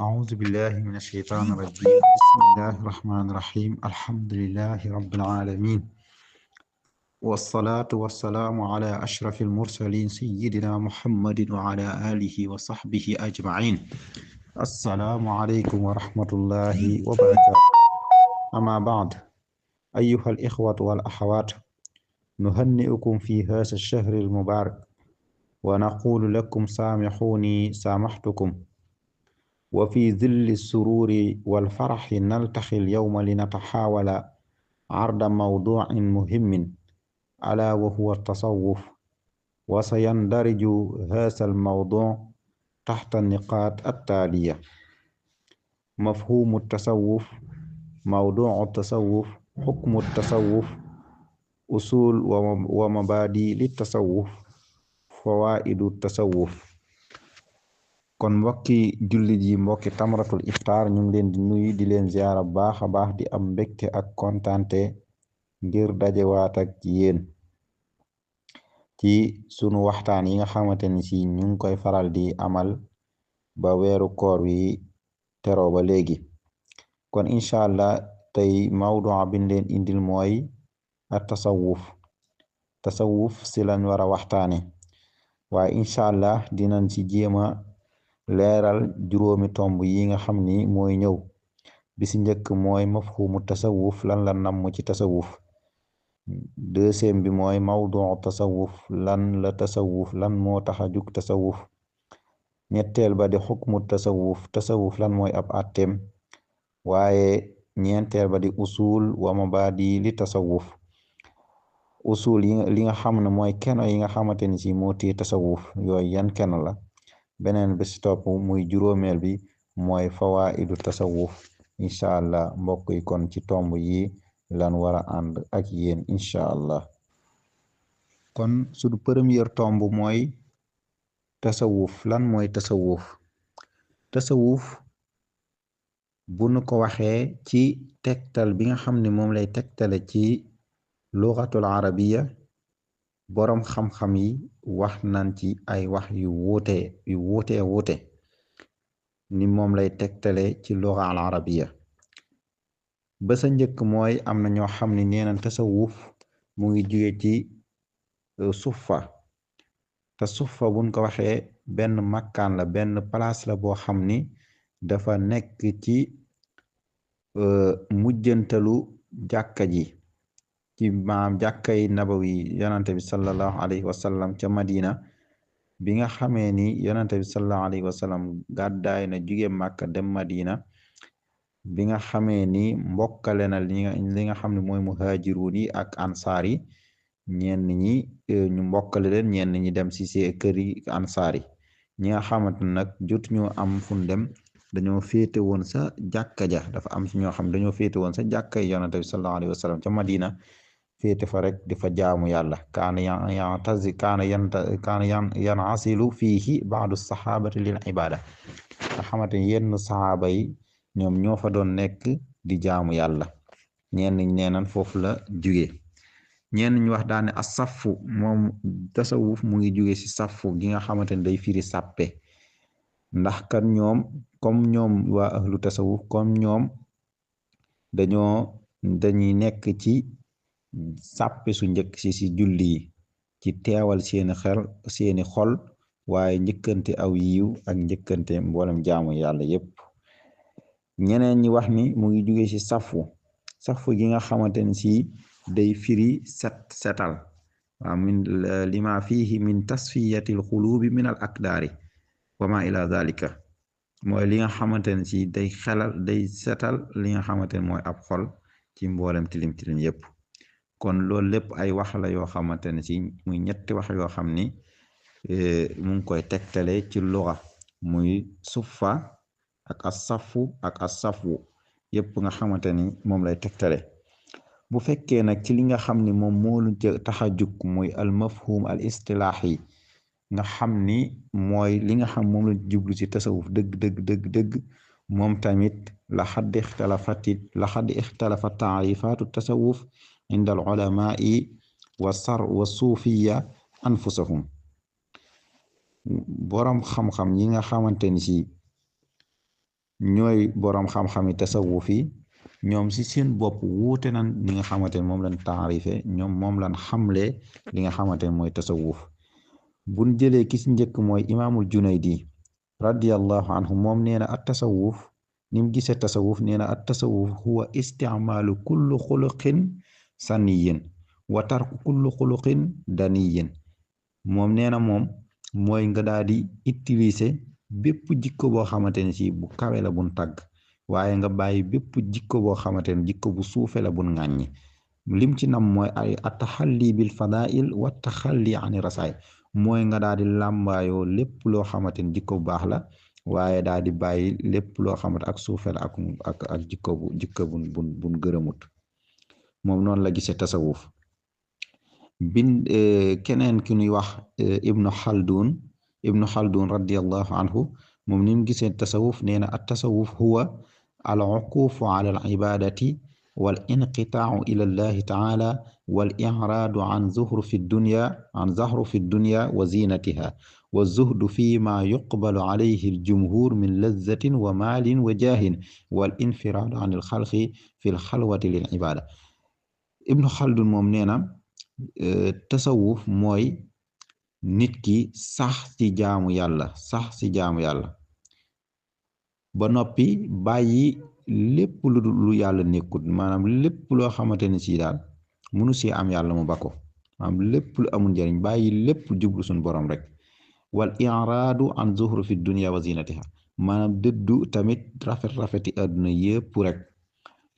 أعوذ بالله من الشيطان الرجيم بسم الله الرحمن الرحيم الحمد لله رب العالمين والصلاة والسلام على أشرف المرسلين سيدنا محمد وعلى آله وصحبه أجمعين السلام عليكم ورحمة الله وبركاته أما بعد أيها الإخوة والأخوات نهنئكم في هذا الشهر المبارك ونقول لكم سامحوني سامحتكم وفي ظل السرور والفرح نلتقي اليوم لنتحاول عرض موضوع مهم ألا وهو التصوف وسيندرج هذا الموضوع تحت النقاط التالية: مفهوم التصوف، موضوع التصوف، حكم التصوف، أصول ومبادئ للتصوف، فوائد التصوف. kon mbokki jullit yi mbokki tamratul iftar ñu ngi leen di nuyu di leen ziyaara baax a baax di am mbégte ak kontante ngir dajewaat ak yéen ci sunu waxtaan yi nga xamante ni si ñu ngi koy faral di amal ba weeru koor wi teroo ba léegi. kon incha allah tey mawdu bi ñu leen indil mooy at tasawuf si lañ war a waxtaane waaye incha allah dinañ ci jéema leeral juróomi tomb yi nga xam ni mooy ñëw. bi ci njëkk mooy mafhumu tasawuf, lan la namm ci tasawuf. deuxième bi mooy mawduu tasawuf, lan la tasawuf, lan moo tax a jug tasawuf. ñetteel ba di xukmu tasawuf lan mooy ab atteem. waaye ñeenteel ba di usul wa mabaadi li tasawuf. usul yi li nga xam ne mooy keno yi nga xamante ni si moo téye tasawuf yooyu yan keno la. beneen bi si topp muy juróomeel bi mooy fawaidu tasawuf. incha allah mbokk yi kon ci tomb yi lan war a ànd ak yéen incha allah. kon suñu première tomb mooy tasawuf. lan mooy tasawuf bu nu ko waxee ci tegtal bi nga xam ne moom lay tegtale ci lugatul arabiya, boroom xam-xam yi wax nañ ci ay wax yu wuute ni moom lay tegtale ci luga al arabiya. ba sa njëkk mooy am na ñoo xam ne nee nañ tasawuf mu ngi jóge ci suffa. te suffa buñ ko waxee benn makkaan la, benn place la boo xam ni dafa nekk ci mujjantalu jàkka ji, ci maam jàkkay nabawi yonante bi sallallahu alayhi wa sallam ca Madina. bi nga xamee ni yonante bi sallallahu alayhi wa sallam gàddaay na jóge Màkka dem Madina, bi nga xamee ni mbokkale na li nga xam ne mooy muhaajiruun yi ak ansaar yi, ñenn ñi ñu mbokkale leen, ñenn ñi dem si see kër yi ansaar yi. ñi nga xamante nag jot ñoo am fu dem dañoo féete woon sa jàkka ja. dafa am si ñoo xam dañoo féete woon sa jàkka yi yonante bi sallallahu alayhi wa sallam ca Madina, féete fa rek di fa jaamu yàlla. kaana yanasilu fiihi baadu saxaabati lil ibada. nga xamante ni yenn saxaaba yi ñoom ñoo fa doon nekk di jaamu yàlla. ñenn ñi nee nañ foofu la jugee. ñenn ñu wax daane as safu, moom tasawuf mu ngi jugee si safu gi nga xamante ni day firi sàppe. ndax kan ñoom comme ñoom waa ahlu tasawuf comme ñoom dañuy nekk ci sàppe su njëkk si julli yi, ci teewal seeni xol waaye njëkkante aw yiw ak njëkkante mboolem jaamu yàlla yépp. ñeneen ñi wax ni mu ngi jóge ci safu gi nga xamante ni si day firi setal waaw min lima fihi min tasfiyatil xulubi min al akdaari wa ma ila zalika. mooy li nga xamante ne si day setal li nga xamante ne mooy ab xol ci mboolem tilim yépp. kon loolu lépp ay wax la yoo xamante ne si muy ñetti wax yoo xam ni mu ngi koy tegtale ci luga, muy suffa ak as-safu ak as-safwu yépp nga xamante ni moom lay tegtale. bu fekkee nag ci li nga xam ni moom moo lu tax a jug muy al mafhum al istilaahi, nga xam ni mooy li nga xam moom la jublu ci tasawuf dëgg moom tamit laxad ixtalafa taarifaatu tasawuf inda al ulamai wa suufiya anfusahum. boroom xam-xam yi nga xamante ni si ñooy boroom xam-xami tasawuf yi ñoom si seen bopp wuute nan li nga xamante ne moom lañ taarife ñoom moom lañ xamle li nga xamante ne mooy tasawuf buñ jëlee ki si njëkk mooy imaamul Junaydi radiyallahu anhu moom nee na at tasawuf ni mu gisee tasawuf nee na at tasawuf huwa isticmaalu kullu xuluqin saniyin wa tarku kullu xuluqin daniyin moom nee na moom mooy nga daal di utiliser bépp jikko boo xamante ne si bu kawe la bun tàgg waaye nga bàyyi bépp jikko boo xamante ne jikko bu suufe la bun ŋàññi lim ci nam mooy ay ataxalli bil fadail wa taxalli ani rasaay mooy nga daal di làmbaayoo lépp loo xamante ne jikko bu baax la waaye daal di bàyyi lépp loo xamante ak suufe la ak jikko bun gërëmut moom noonu la gisee tasawuf keneen ki ñuy wax ibnu xaldun radiallahu anhu moom ni mu gisee tasawuf nee na at tasawuf huwa al uqufu ala al ibadati wal inqitaau ila llahi taala wal iraadu an zahru fi dunya wa zinatiha wa zuhdu fi ma yuqbalu alayhi al jumhur min lazzatin wa maalin wa jaahin wal infiraadu an al xalqi fi l xalwati lil ibada ibnu xaldun moom nee na tasawuf mooy nit ki sax ci jaamu yàlla ba noppi bàyyi lépp lu yàlla nekkut maanaam lépp loo xamante ne si daal mënu si am yàlla mu bako maanaam lépp lu amul njëriñ bàyyi lépp jublu suñ borom rek wal iraadu an zuhru fi dunya wa zinatiha maanaam dëddu tamit rafeti àdduna yépp rek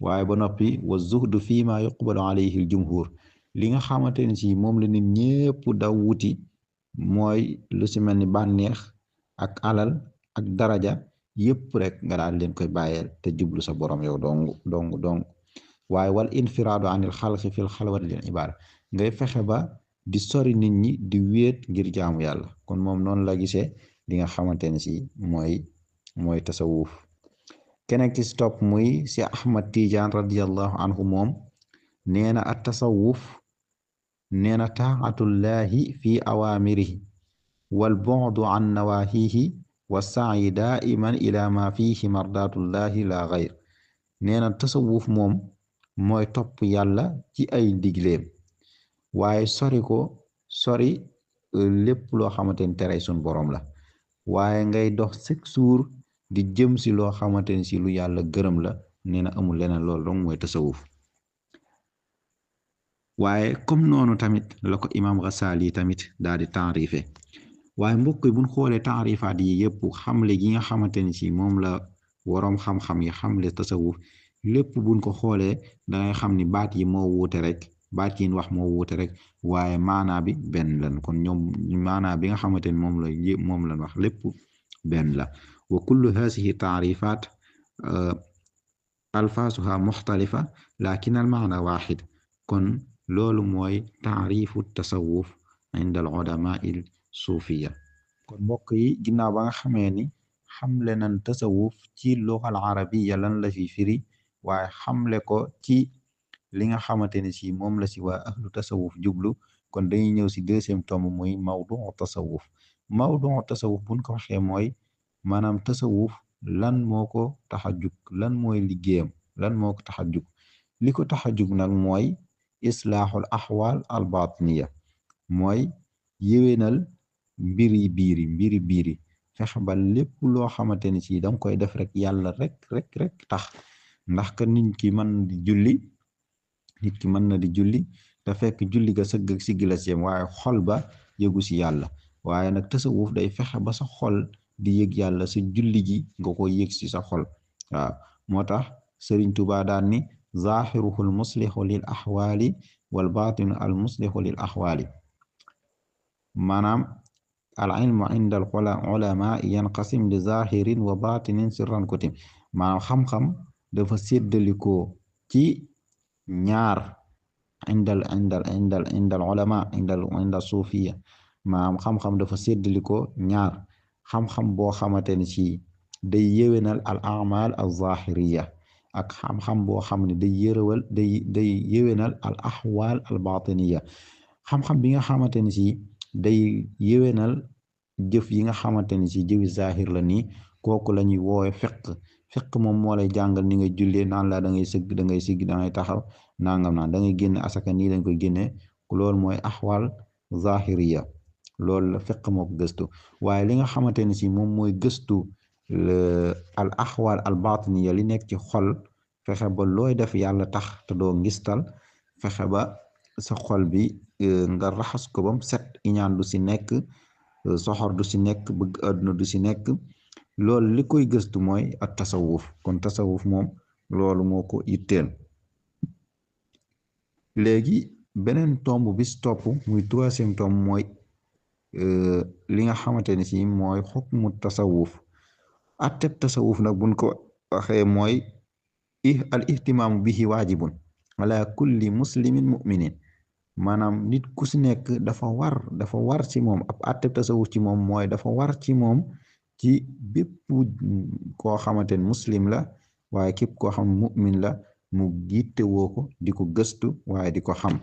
waaye ba noppi wa zuhdu fii ma yuqbalu alayhi al jumhur li nga xamante ne si moom la nit ñépp daw wuti mooy lu si mel ni bànneex ak alal ak daraja yépp rek nga daal leen koy bàyyeel te jublu sa borom yow dong waaye wal infiraadu anil xalqi fil xalwati lil ibaada ngay fexe ba di sori nit ñi di wéet ngir jaamu yàlla kon moom noonu la gisee li nga xamante ne si mooy tasawuf keneen ki si topp muy si Ahmad Tidiane radiyallahu anhu moom nee na at tasawuf nee na taatullahi fi awaamirihi wal bu'du an nawaahihi wa sa'yi daa'iman ila ma fihi mardatullahi la ghayr nee na tasawuf moom mooy topp yàlla ci ay digleem waaye sori lépp loo xamante ni tere sun borom la waaye ngay dox chaque jour di jëm si loo xamante ni si lu yàlla gërëm la nee na amul leneen loolu dong mooy tasawuf waaye comme noonu tamit la ko imaam Ghazali tamit daal di taarife waaye mbokk yi buñ xoolee taarifaat yi yëpp xamle gi nga xamante ni si moom la waroom xam-xam yi xamle tasawuf lépp buñ ko xoolee dangay xam ni baat yi moo wuute rek baat yi wax moo wuute rek waaye maanaa bi benn lan kon ñoom maanaa bi nga xamante ni moom lañ wax lépp benn la wa kullu haasihi taarifaat alfaasuha muxtalifa lakin al maana waaxid kon loolu mooy taarifu tasawuf inda al ulama il suufiya kon mbokk yi ginnaaw ba nga xamee ni xamle nan tasawuf ci luxal arabiya lan la fi firi waaye xamle ko ci li nga xamante ne si moom la si waa ahlu tasawuf jublu kon dañuy ñëw si deuxième tome muy mawduu tasawuf buñ ko waxee mooy maanaam tasawuf lan moo ko tax a jug lan mooy liggéeyam lan moo ko tax a jug li ko tax a jug nag mooy islaaxul axwaal al batiniya mooy yéwénal mbiri biiri fexe ba lépp loo xamante ni si danga koy def rek yàlla rek tax ndax ka nit ki mën na di julli te fekk julli ga sëgg ak siggi la siem waaye xol ba yëgu si yàlla waaye nag tasawuf day fexe ba sa xol di yëg yàlla sa julli gi nga ko yëg si sa xol waaw moo tax Sëriñ Tuubaa daan ni zahiruhu al muslihu lil axwaali wal batinu al muslihu lil axwaali maanaam al ilmu inda al ulama yanqasim li zahirin wa batinin sirran kutim maanaam xam-xam dafa séddalikoo ci ñaar indal ulama indal suufiya maanaam xam-xam dafa séddalikoo ñaar xam-xam boo xamante ne ci day yéwénal al amal al zahiriya ak xam-xam boo xam ne day yéwénal al axwaal al batiniya xam-xam bi nga xamante ne ci day yéwénal jëf yi nga xamante ne ci jëfi zahir la nii kooku la ñuy woowe fiq moom moo lay jàngal ni ngay jullee naan la da ngay sëgg da ngay sigg da ngay taxaw nangam naan da ngay génne asaka nii lañ koy génne loolu mooy axwal zahiriya loolu la fiq moo ko gëstu waaye li nga xamante ne si moom mooy gëstu al axwal al batiniya li nekk ci xol fexe ba looy def yàlla tax te doo ngistal fexe ba sa xol bi nga raxas ko bam set iñaan du si nekk soxor du si nekk bëgg àdduna du si nekk loolu li koy gëstu mooy ak tasawuf kon tasawuf moom loolu moo ko yitteel léegi beneen tomb bis topp muy troisième tomb mooy li nga xamante ne si mooy xukmu tasawuf atteb tasawuf nag buñ ko waxee mooy al ihtimaamu bihi waajibun ala kulli muslimin muminin maanaam nit ku si nekk dafa war ci moom ab atteb tasawuf ci moom mooy dafa war ci moom ci bépp koo xamante ne muslim la waaye képp koo xam mu'min la mu gitte woo ko di ko gëstu waaye di ko xam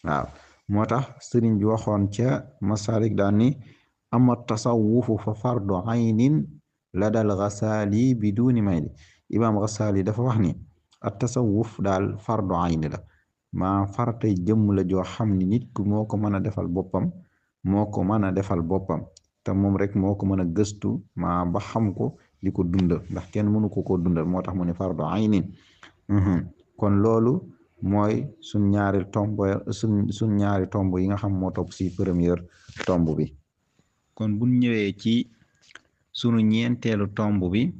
waaw moo tax sëriñ bi waxoon ca masalik daan ni ama tasawufu fa fardu aynin la dal Ghazali bi duni mayli imaam Ghazali dafa wax ni at tasawuf daal fardu ayni la maa faratay jëmm la joo xam ni nit ku moo ko mën a defal boppam te moom rek moo ko mën a gëstu maa ba xam ko di ko dundal ndax kenn mënu ko dundal moo tax mu ne fardu aynin kon loolu mooy suñ ñaari tomb yi nga xam moo topp si première tomb bi kon buñ ñëwee ci sunu ñeenteelu tomb bi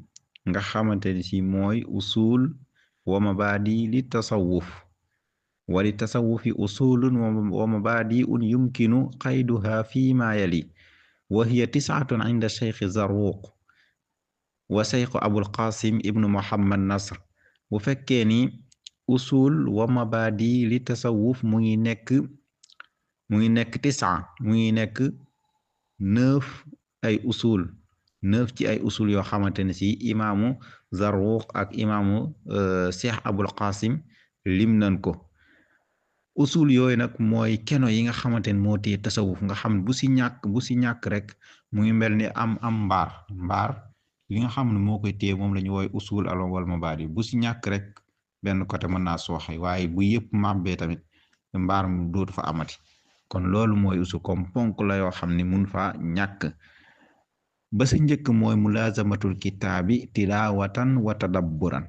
nga xamante ni si mooy usul wa mabadi li tasawuf wa li tasawufi usulun wa mabadi'un yumkinu qayduha fi ma yali wa hiya 9 inda Cheikh Zarruq wa Cheikh Abul Qasim ibnu Muhammad Nasr bu fekkee ni usul wa mabadi li tasawuf mu ngi nekk 9 ay usul 9 ci ay usul yoo xamante ne si imaamu Zarruq ak imaamu Cheikh Abul Qasim lim nañ ko usul yooyu nag mooy keno yi nga xamante ne moo tee tasawuf nga xam bu si ñàkk rek mu ngi mel ni am mbaar li nga xam ne moo koy téye moom la ñu wooy usul al wal mabadi bu si ñàkk rek benn côté mën naa sooxe waaye bu yëpp màbbee tamit mbaar mu dootu fa amati kon loolu mooy usul comme ponk la yoo xam ne mun fa ñàkk ba sa njëkk mooy mulazamatul kitaabi tilawatan wa tadabburan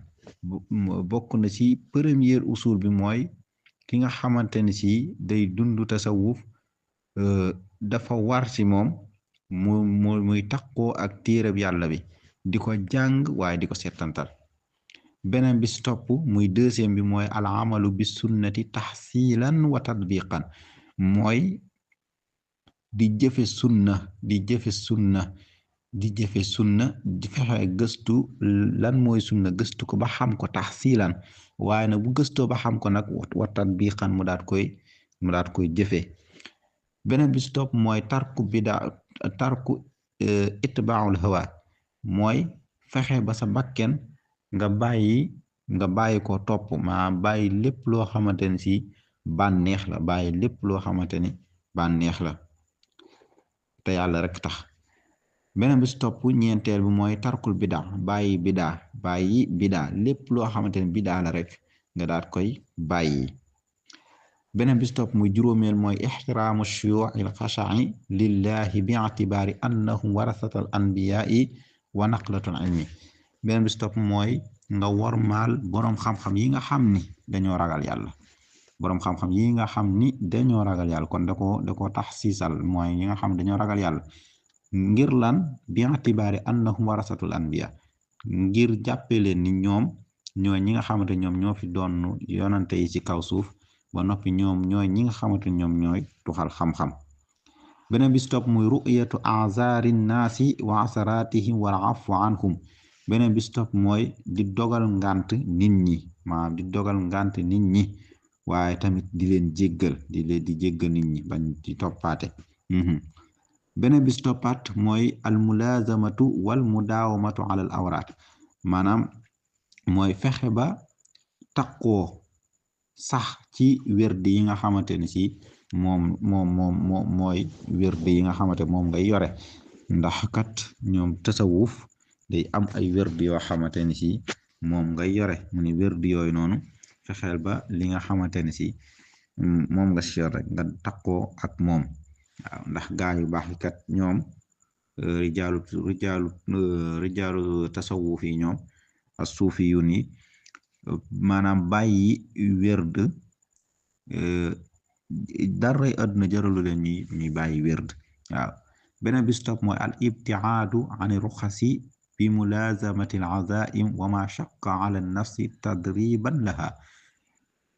bokk na ci premier usul bi mooy ki nga xamante ni si day dundu tasawuf dafa war ci moom muy takkoo ak téereb yàlla bi di ko jàng waaye di ko settantal beneen bi si topp muy deuxième bi mooy al amalu bi sunnati tahsilan wa tatbiqan mooy di jëfe sunna di fexe gëstu lan mooy sunna gëstu ko ba xam ko tahsilan waaye nag bu gëstoo ba xam ko nag wa tatbiqan mu daat koy jëfe beneen bi si topp mooy tarku itba'ul hawa mooy fexe ba sa bakken nga bàyyi ko topp maa bàyyi lépp loo xamante ne si bànneex la bàyyi lépp loo xamante ni bànneex la te yàlla rek tax beneen bi si topp ñeenteel bi mooy tarkul bàyyi bidaa lépp loo xamante ni bidaa la rek nga daat koy bàyyi beneen bi si topp muy juróomeel mooy ixtiraamu shuyuuc il xasha'i lillahi bi i'tibaari annahum warasatal anbiyaai wa naqlatul ilmi beneen bi si topp mooy nga wormaal boroom xam-xam yi nga xam ni dañoo ragal yàlla kon da ko tax siisal mooy yi nga xam dañoo ragal yàlla ngir lan bi i'tibaari annahum warasatul anbiya ngir jàppe leen ni ñoom ñooy ñi nga xamante ñoom ñoo fi doon yonante yi ci kaw suuf ba noppi ñoom ñooy ñi nga xamante ñoom ñooy tuxal xam-xam beneen bi si topp muy ru'yatu a'zaari naasi wa asaratihim wal afu anhum beneen bi si topp mooy di dogal ngant nit ñi waaye tamit di leen jéggal di jéggal nit ñi bañ di toppaate beneen bi si toppaat mooy al mulazamatu wal mudawamatu ala al awraat maanaam mooy fexe ba takkoo sax ci wérdi yi nga xamante ne si moom mooy wérdi yi nga xamante moom ngay yore ndax kat ñoom tasawuf day am ay werd yoo xamante ne si moom ngay yore mu ni werd yooyu noonu fexeel ba li nga xamante ne si moom nga si yor rek nga takkoo ak moom waaw ndax gaa yu baax yi kat ñoom rijaalu rijaalu rijaalu tasawuf yi ñoom as suufi yu ni maanaam bàyyi werd daray àdduna jaralu leen ñuy bàyyi werd waaw beneen bi stop mooy al ibtiaadu an ruxasi bi mulazamati al azaim wa ma shaqa ala nafsi tadriban laha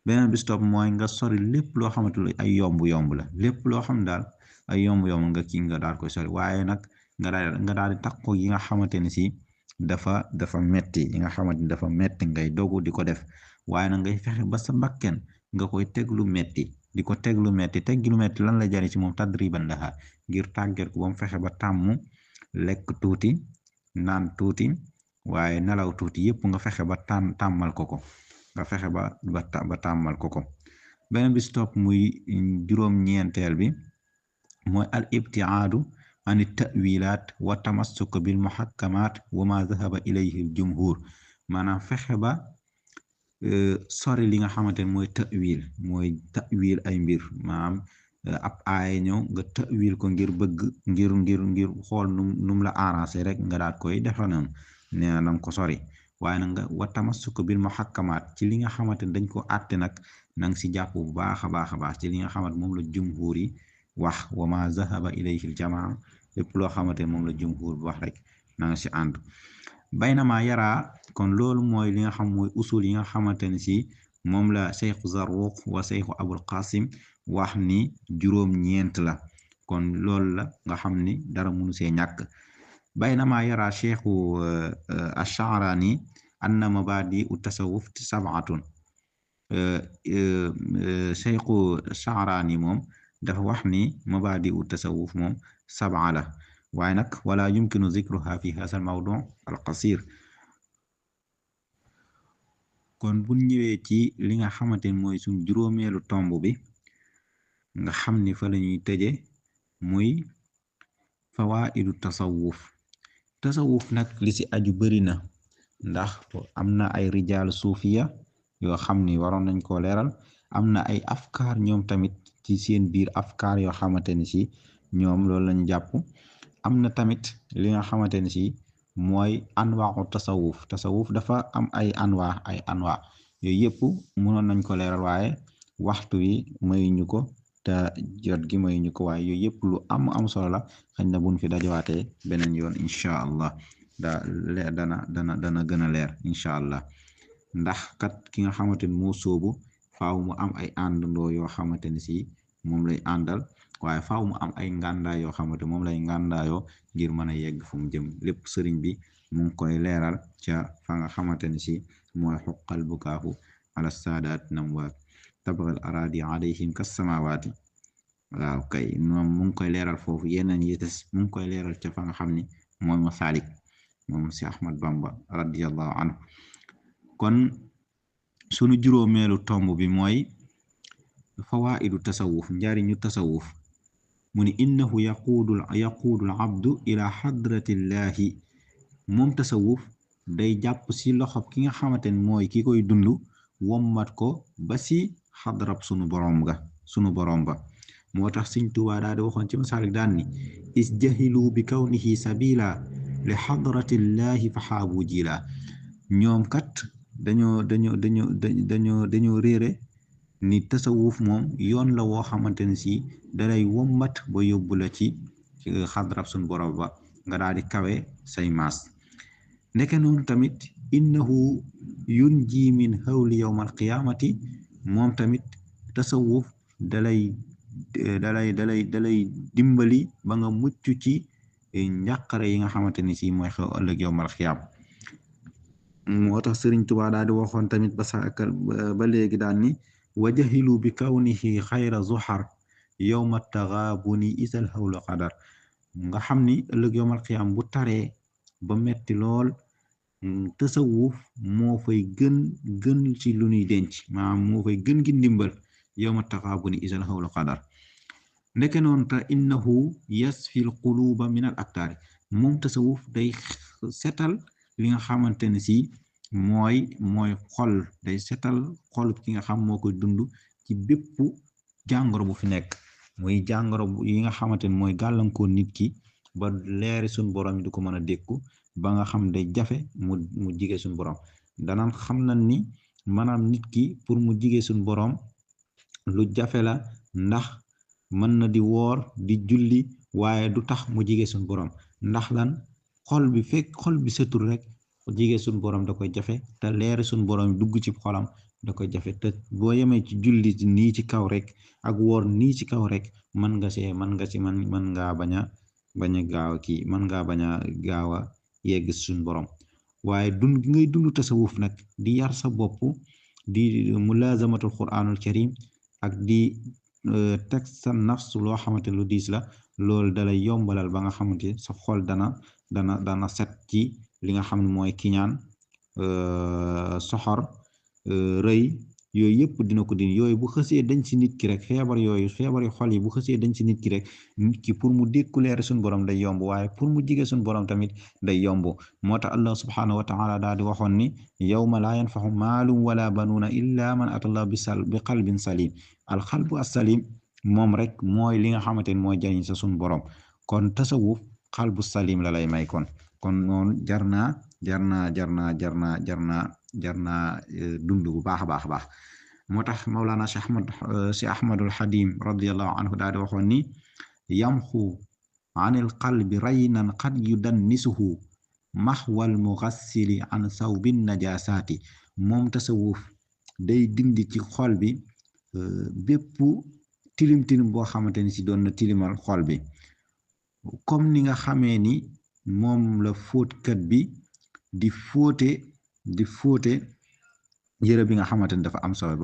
beneen bi stop mooy nga sori lépp loo xamante ne ay yomb-yomb la lépp loo xam daal ay yomb-yomb nga kii nga daal koy sori waaye nag nga daal di takko yi nga xamante ne si dafa metti yi nga xamante ni dafa metti ngay dogu di ko def waaye nag ngay fexe ba sa bakken nga koy teg lu metti di ko teg lu metti teg lu metti lan la jariñ ci moom tadriban laha ngir tàggat ko ba mu fexe ba tàmm lekk tuuti naan tuuti waaye nelaw tuuti yëpp nga fexe ba tàmmal ko nga fexe ba tàmmal ko beneen bi stop muy juróom-ñeenteel bi mooy al ibtiaadu an tawilaat wa tamassuk bil muhakkamaat wa ma dhahaba ilayhi al jumhur maanaam fexe ba sori li nga xamante ne mooy tawil ay mbir maanaam ab aaya ñëw nga tawil ko ngir bëgg ngir xool num la arrangé rek nga daat koy defa noonu nee na nanga ko sori waaye nag nga wa tamassuk bil muhakkamaat ci li nga xamante ne dañ ko àtte nag nang si jàpp bu baax a baax ci li nga xamante moom la jumhur yi wax wa ma zahaba ilayhi al jamaa lépp loo xamante ne moom la jumhur bi wax rek na nga si ànd baynama yaraa kon loolu mooy li nga xam mooy usul yi nga xamante ne si moom la Cheikh Zarruq wa Cheikh Abul Qasim wax ni juróom-ñeent la kon loolu la nga xam ni dara mënu see ñàkk baynama yaraa Cheikh Ash-Sha'rani anna mabadi u tasawuf sab'atun Cheikh Ash-Sha'rani moom dafa wax ni mabadi u tasawuf moom sab'a la waaye nag wala yumkinu zikruha fi hadha al mawdu' al qasir kon bu ñëwee ci li nga xamante ne mooy suñ juróomeelu tomb bi nga xam ni fa lañuy tëje muy fawaidu tasawuf nag li ci aju bari na ndax am na ay rijaal suufiya yoo xam ni waroon nañ koo leeral am na ay afkaar ñoom tamit ci seen biir afkaar yoo xamante ni si ñoom loolu lañ jàpp am na tamit li nga xamante ne si mooy anwaaxu tasawuf dafa am ay anwaa yooyu yëpp mënoon nañ ko leeral waaye waxtu wi mayuñu ko te jot gi mayuñu ko waaye yooyu yëpp lu am solo la xañ na buñ fi dajawaatee beneen yoon incha allah dana gën a leer incha allah ndax kat ki nga xamante ni moo sóobu faaw mu am ay àndandoo yoo xamante ne si moom lay àndal waaye faaw mu am ay ngàndaay yoo xamante moom lay ngàndaayoo ngir mën a yegg fu mu jëm lépp sëriñ bi mu ngi koy leeral ca fa nga xamante ne si mooy xuqal bukaahu ala saadaat namwaat tabgal aradi alayhim kas samawaati waaw kay moom mu ngi koy leeral foofu yeneen yi des mu ngi koy leeral ca fa nga xam ni mooy Masaalik moom si Ahmad Bamba radiyallahu anhu kon sunu juróomeelu tomb bi mooy fawaidu tasawuf njariñu tasawuf mu ni innahu yaquudul abdu ila xadratillahi moom tasawuf day jàpp si loxob ki nga xamante ne mooy ki koy dund wommat ko ba si xadrab sunu borom ba moo tax Sëriñ Tuubaa daal di waxoon ci Masaalik daan ni is jahilu bi kawnihi sabila li xadratillahi fa xaabu jila ñoom kat dañoo réere ni tasawuf moom yoon la woo xamante ne si dalay wommat ba yóbbu la ci xadrab sun borom ba nga daal di kawe say maas ndeke noonu tamit innahu yunji min hawli yawmal qiyamati moom tamit tasawuf dalay dimbali ba nga mucc ci njàqare yi nga xamante ni si mooy xew ëllëg yawmal qiyam moo tax Sëriñ Tuubaa daal di waxoon tamit ba léegi daan ni wajahilu bi kawnihi xayra zuhar yowma taxaabuni isal hawlu qadar nga xam ni ëllëg yowmal qiyaam bu taree ba metti lool tasawuf moo fay gën ci lu ñuy denc maanaam moo fay gën gi ndimbal yowma taxaabuni isal hawlu qadar ndeke noonu te innahu yasfi l quluba min al aktaari moom tasawuf setal li nga xamante ne si mooy xol, day setal xol ki nga xam moo koy dund ci bépp jàngoro bu fi nekk, muy jàngoro yi nga xamante ne mooy gàllankoor nit ki ba leeri suñ borom du ko mën a dékku, ba nga xam day jafe mu jige suñ borom. danaan xam nañ ni maanaam nit ki pour mu jige suñ borom lu jafe la, ndax mën na di woor di julli waaye du tax mu jige suñ borom. ndax lan? xol bi fekk xol bi setul rek jige suñ borom da koy jafe, te leeri suñ borom dugg ci xolam da koy jafe. te boo yemee ci julli nii ci kaw rek ak woor nii ci kaw rek mën ngaa bañ a gaaw kii mën ngaa bañ a gaaw a yegg suñ borom. waaye dund gi ngay dund tasawuf nag di yar sa bopp di mulazamatul quranul karim ak di teg sa nafs loo xamante lu diis la, loolu dalay yombalal ba nga xamante sa xol dana set ci li nga xam ne mooy kiñaan, soxor, rëy, yooyu yëpp dina ko dindi. yooyu bu xësee dañ ci nit ki rek feebari xol yi bu xësee dañ ci nit ki rek nit ki pour mu dékku leer suñ borom day yomb, waaye pour mu jige suñ borom tamit day yomb. moo tax Allah subhanahu wa taala daal di waxoon ni yawma laa yanfaxu maalum wala banuuna illa man atallah bi qalbin salim. al qalbu as-salim moom rek mooy li nga xamante ne mooy jariñ sa suñ borom. kon tasawuf qalbu salim la lay may. kon noonu jar naa dund bu baax a baax. moo tax Mawlana Cheikh Ahmadul Xadim radiyallahu anhu daal di waxoon ni yamxu anil qalbi raynan qad yudannisuhu maxwal mugassili an sawbin najasaati. moom tasawuf day dindi ci xol bi bépp tilim boo xamante ni si doon na tilimal xol bi, comme ni nga xamee ni moom la fóotkat bi di fóote yére bi nga xamante ni dafa am sobe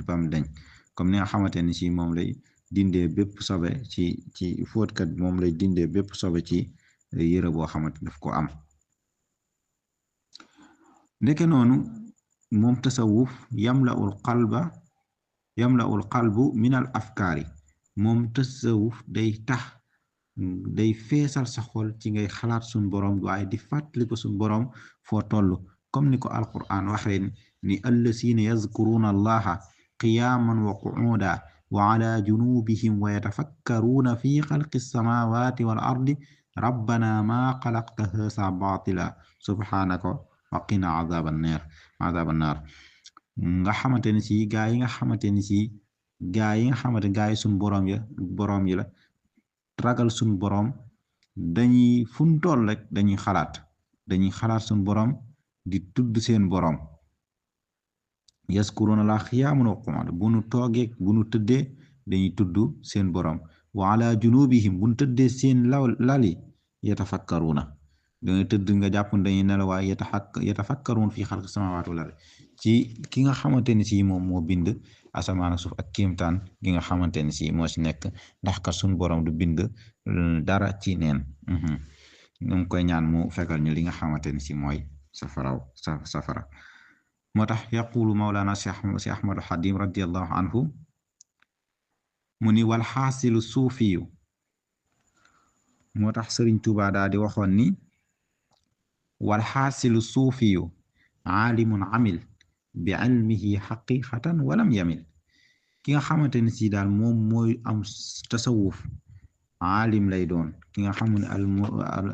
bam deñ, comme ni nga xamante ni si moom lay dindee bépp sobe ci fóotkat bi moom lay dindee bépp sobe ci yére boo xamante daf ko am. ndeke noonu moom tasawuf yamla'ul qalbu min al afkaari. moom tasawuf day feesal sa xol ci ngay xalaat suñ borom, waaye di fàttali ko suñ borom foo toll, comme ni ko alquran waxee ni allazina yazkuruna allaha qiyaman wa qu'uda wa ala junubihim wa yatafakkaruna fi xalqi samawati wal ardi rabbana ma xalaqta haza batila subhanaka wa qina azaban nar. nga xamante ne si gaa yi nga xamante suñ borom yi la ragal suñ borom dañuy funtool rek dañuy xalaat suñ borom di tudd seen borom. yaskuruna la xiyaaman wa qu'udan, bu nu toogee bu nu tëddee dañuy tudd seen borom. wa ala junubihim bu nu tëddee seen lali yatafakkaruna, dañuy tëdd nga jàpp dañuy nelaw waaye yatafakkaruna fi xalqi samawati wal ardi, ci ki nga xamante ne si moom moo bind asamaan suuf ak kéemtaan gi nga xamante ne si moo si nekk, ndax ka suñ borom du bind dara ci neen. ñu ngi koy ñaan mu fekkal ñu li nga xamante ne si mooy safara. moo tax yaqulu mawlana si ahmadu xadim radiallahu anhu mu ni wal xaasilu suufiyu. moo tax sëriñ Tuubaa daa di waxoon ni wal xaasilu suufiyu aalimun amil bi ilmihi xaqiqatan walam yamil. ki nga xamante ne si daal moom mooy am tasawuf aalim lay doon, ki nga xam ne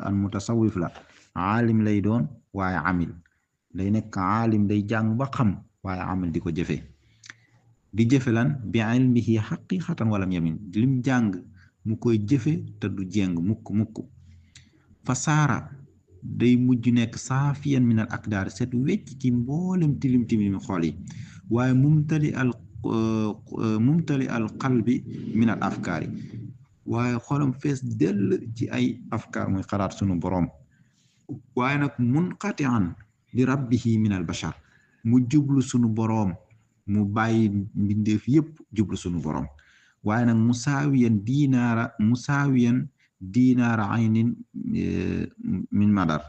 al mutasawif la aalim lay doon waaye amil day nekk aalim, day jàng ba xam waaye amal di ko jëfe. di jëfe lan? bi ilmihi xaqiqatan walam yamin, lim jàng mu koy jëfe te du jeng mukk. fa saara day mujj nekk saafiyan min al akdaar, set wecc ci mboolem tilim xool yi, waaye mumtali al qalbi min al afkaari, waaye xolam fees dell ci ay afkaar muy xalaat sunu boroom. waaye nag munqati'an li rabbihi min al bashar, mu jublu sunu boroom, mu bàyyi mbindeef yépp jublu sunu boroom. waaye nag musaawiyan diinaara aynin min madar,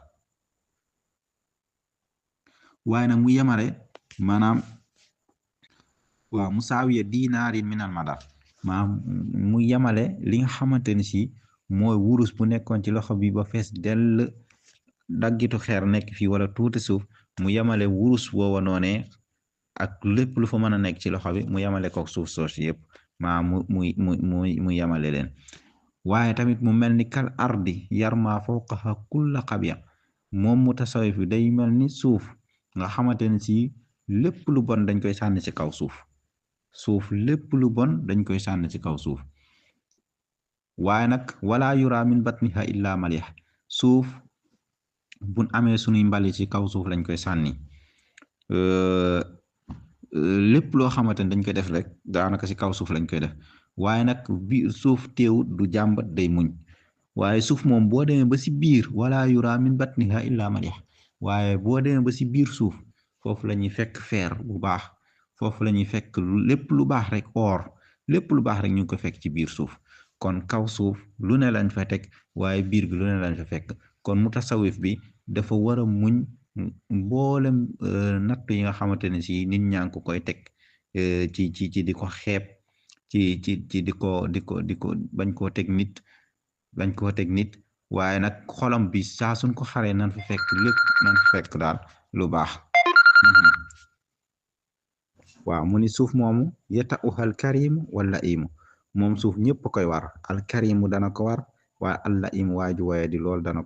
waaye nag mu yemale maanaam musaawiya diinaarin min al madar, mu yemale li nga xamante ne si mooy wurus bu nekkoon ci loxo bi ba fees dell daggitu xeer nekk fii wala tuuti suuf mu yemale wurus woowa noonee ak lépp lu fa mën a nekk ci loxo bi mu yemale ko suuf soos yëpp maa mu yemale leen waaye tamit mu mel ni kal ardi yarma fawqaha kulla xabiya moom mutasawif bi day mel ni suuf nga xamante ne si lépp lu bon dañ koy sànni ci kaw suuf lépp lu bon dañ koy sànni ci kaw suuf waaye nag wala yura min batniha illa malih suuf buñ amee sunuy mbali ci kaw suuf lañ koy sànni lépp loo xamante ne dañ koy def rek daanaka ci kaw suuf lañ koy def waaye nag bi suuf teewut du jàmbat day muñ waaye suuf moom boo demee ba ci biir wala yura min batniha illa malih waaye boo demee ba ci biir suuf foofu la ñuy fekk feer bu baax foofu la ñuy fekk lépp lu baax rek or lépp lu baax rek ñu ngi ko fekk ci biir suuf kon kaw suuf lu ne lañ fa teg waaye biir gi lu ne lañ fa fekk kon mutasawif bi dafa war a muñ mboolem natt yi nga xamante ne si nit ñaa ngi ko koy teg ci di ko xeeb ci di ko bañ koo teg nit waaye nag xolam bi saa suñ ko xaree nan fa fekk lépp nan fa fekk daal lu baax waaw mu ni suuf moomu yeta uxal karimu wala imu moom suuf ñëpp koy war al karimu dana ko war waaye alla im waaju waye di lool dana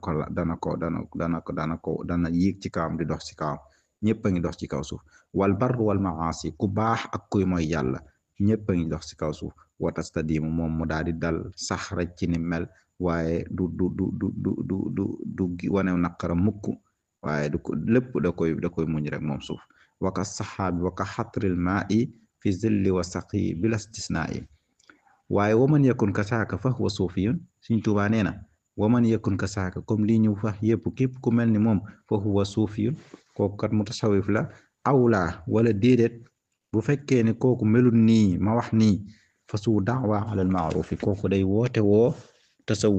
yéeg ci kawam di dox ci kawam ñëpp a ngi dox ci kaw suuf wal barru wal maasi ku baax ak kuy mooy yàlla ñëpp a ngi dox ci kaw suuf watastadimu moom mu daal di dal sax rek ci ni mel waaye du wane naqara mukk waaye du ko lépp da koy muñ rek moom suuf waka saxaabi waka xatril maa'i fi zilli wa saqi bila istisnaa'i waaye waman yakun ka saaka fa huwa suufiyun Sëriñ Tuubaa nee na waman yakun ka saaka comme lii ñu wax yëpp képp ku mel ni moom fa huwa suufiyun kooku kat mutasawif la awlaa wala déedéet bu fekkee ne kooku melul nii ma wax nii fa su da'wa alal ma'rufi kooku day woote woo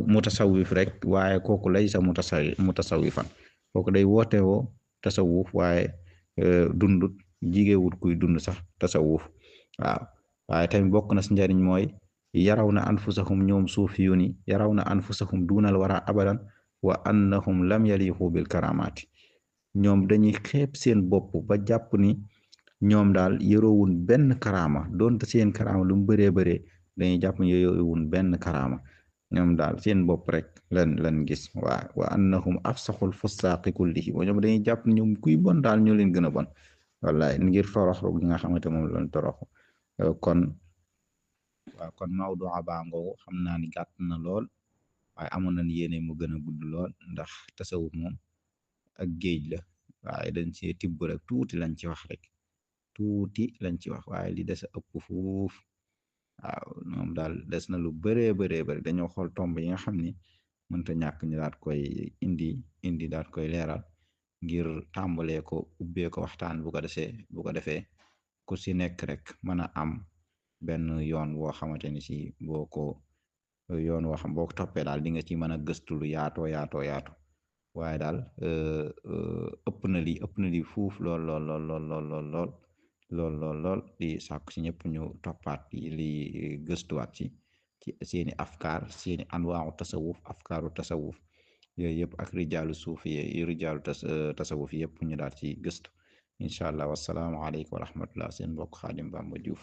mutasawif rek waaye kooku lay sa mutasawifan kooku day woote woo tasawuf waaye dundut jigéewut kuy dund sax tasawuf waaw waaye tamit bokk na si njariñ mooy yaraw na anfusahum ñoom suufiyuni yaraw na anfusahum dunal wara abadan wa annahum lam yaliqu bil karamati ñoom dañuy xeeb seen bopp ba jàpp ni ñoom daal yoroowun benn karama doonte seen karama lu mu bëree dañuy jàpp ni yoroowun benn karama ñoom daal seen bopp rek lan gis wa annahum afsaxul fusaaqi kullihi ñoom dañuy jàpp ni ñoom kuy bon daal ñoo leen gën a bon wallahi ngir toroxlu gi nga xamante moom lañ toroxu kon Maodo Abango xam naa ni gàtt na lool waaye amoon nañ yéene mu gën a gudd lool ndax tasawuf moom ak géej la waaye dañ ci tibb rek tuuti lañ ci wax waaye li des a ëpp fuuf waaw moom daal des na lu bëree bëri dañoo xool tomb yi nga xam ni mënta ñàkk ñu daat koy indi daat koy leeral ngir tàmbalee ko ubbee ko waxtaan bu ko defee ku si nekk rek mën a am benn yoon woo xamante ni si boo ko toppee daal di nga ci mën a gëstu lu yaatoo waaye daal ëpp na lii fuuf lool di sàkku si ñëpp ñu toppaat li gëstuwaat ci seeni afkaar seeni anwaaru tasawuf afkaaru tasawuf yooyu yëpp ak rijaalu suufi rijaalu tasawuf yëpp ñu daal ci gëstu incha allah wasalaamu aleykum wa rahmatullah seen mbokk Xaadim Bamba Diouf